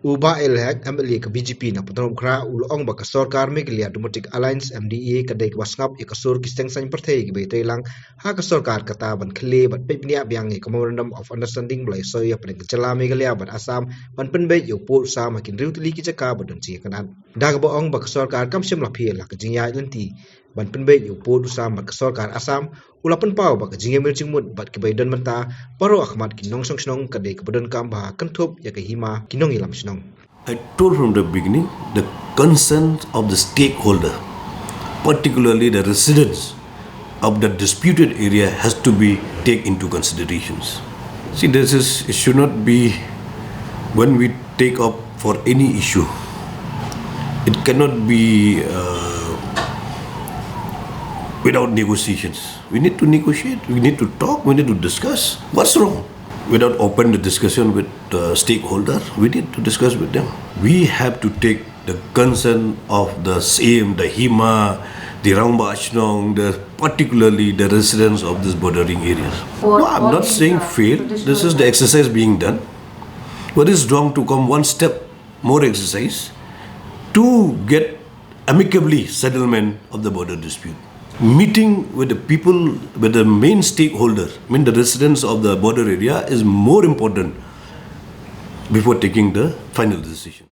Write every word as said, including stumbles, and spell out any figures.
U Bah L Hek, M L A ka B J P na Patnam Umkhrah, u la ong ba ka sorkar Meghalaya Democratic Alliance, M D A, ka dei kaba sngap ïa ka sur ki seng saiñ pyrthei kiba ïatrei lang ha ka sorkar kata ban khylliew bad peit bniah biang ïa ka Memorandum of Understanding ba la ïasoi hapdeng ka jylla Meghalaya bad Assam ban pynbeit ïa u pud u sam ha ki hynriew tylli ki jaka ba don jingïakynad. Da kaba ong ba ka sorkar kam shym la pher la ka jingïaid lynti ban pynbeit ïa u pud u sam bad ka sorkar Assam, u la pynpaw ba ka jingïamir jingmut bad kiba ïadon bynta baroh ha khmat ki nongshong shnong ka dei kaba donkam ba kynthup ïa ka hima ki nongïalam shnong. I told from the beginning, the consent of the stakeholder, particularly the residents of the disputed area, has to be taken into considerations. See, this is, it should not be, when we take up for any issue, it cannot be, uh, without negotiations. We need to negotiate, we need to talk, we need to discuss what's wrong. Without open the discussion with the stakeholder, we need to discuss with them. We have to take the concern of the same, the hima, the Rangbah Shnong, the, particularly the residents of these bordering areas. No, I'm not saying fail. This is the exercise being done. But it's wrong to come one step more exercise to get amicably settlement of the border dispute. Meeting with the people, with the main stakeholder, I mean the residents of the border area, is more important before taking the final decision.